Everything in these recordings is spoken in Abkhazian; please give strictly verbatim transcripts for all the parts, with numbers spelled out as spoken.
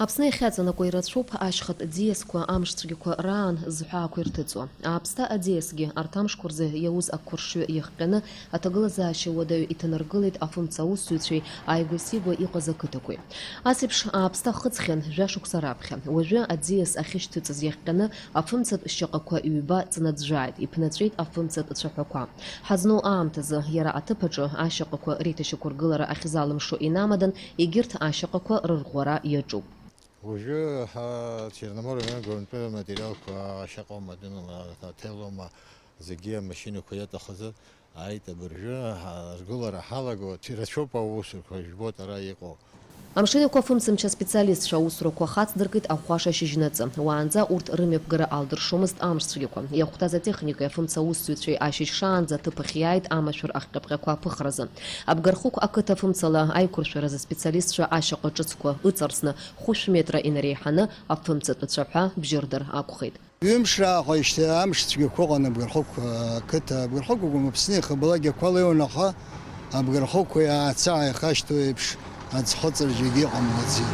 Аԥсны иахьаҵанакуа ирацәоуп ашьхатә аӡиасқәа амшцәгьақәа раан зҳәаақәа ирҭыҵуа. Ааԥсҭа аӡиасгьы арҭ амшқәа рзы иауз ақәыршҩы иахҟьаны аҭагылазаашьа уадаҩ иҭанаргылеит афымца аусзуҩцәеи ааигәа-сигәа иҟаз ақыҭақәеи. Ас еиԥш ааԥсҭа хыҵхьан жәа шықәса раԥхьа. Уажәы аӡиас ахьышьҭыҵыз иахҟьаны афымцатә шьаҟақәа ҩба ҵнаӡәӡәааит, иԥнаҵәеит афымцатә цәаҳәақәа. Ҳазну аамҭазы иара аҭыԥ аҿы ашьаҟақәа реиҭашьақәыргылара ахьзалымшо инамадан, егьырҭ ашьаҟақәа рырӷәӷәара иаҿуп. Уажәы ҳа Черноморие район агрантәи аматериалқәа ашьаҟоума, дымала, аҭелоума, зегьы амашьынақәа иаҭахыз ааит абыржәы, ҳа-, ргылара ҳалагоит, ирацәоуп аусурқәа, жәбоит ара иҟоу. Амшын еиқәа фымцамч аспециалистцәа аусурақәа хацдыркит ахәаша шьыжьнаҵы. Уаанӡа урҭ рымҩаԥгара алдыршомызт амшцәгьақәа. Иахәҭаз атехникеи афымца аусзуҩцәеи ашьыжь шаанӡа аҭыԥ ахь иааит амашәыр ахҟьаԥҟьақәа аԥыхразы. Абгархықә ақыҭа фымцала аиқәыршәаразы аспециалистцәа ашьаҟа ҿыцқәа ыҵарсны, хәышә метра инареиҳаны афымцатә цәаҳәа бжьырдыр акәхеит. Ҩымш раахәеижьҭеи амш цәгьақәа ыҟан Абгархықә ақыҭа. Абгархықә акәым, Аԥсны ихабалак иақәа леиуан, аха Абгархықә иааца ааихашьҭу еиԥш аӡхыҵра зегьы иҟамлаӡеит.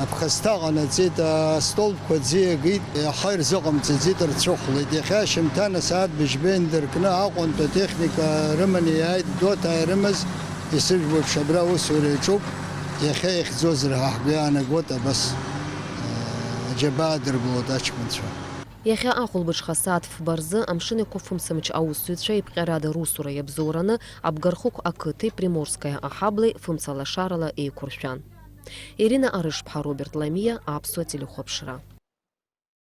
Аԥхасҭа ҟанаҵеит, астолбқәа аӡы иагеит, аха ирзыҟамҵаӡеит, рцәыхәлеит. Иахьа ашьыжьымҭан асааҭ быжьба инадыркны Аҟәантәи атехника рыманы иааит, Гәдоуҭаа ирымаз, исыжәбо еиԥш абра аусура иаҿуп. Иахьа иахьӡозар ҳәа ҳгәы иаанагоит абас, э, аџьабаа адыргылоит аҷкәынцәа. Иахьа ахәылбыҽха асааҭ фба рзы амшын еиқәа фымцамч аусзуҩцәа иԥҟьарада русура иабзоураны Абгархықә ақыҭеи Приморская аҳаблеи фымца лашарала еиқәыршәан. Ирина Арышԥҳа, Роберт Ламиа, Аԥсуа телехәаԥшра.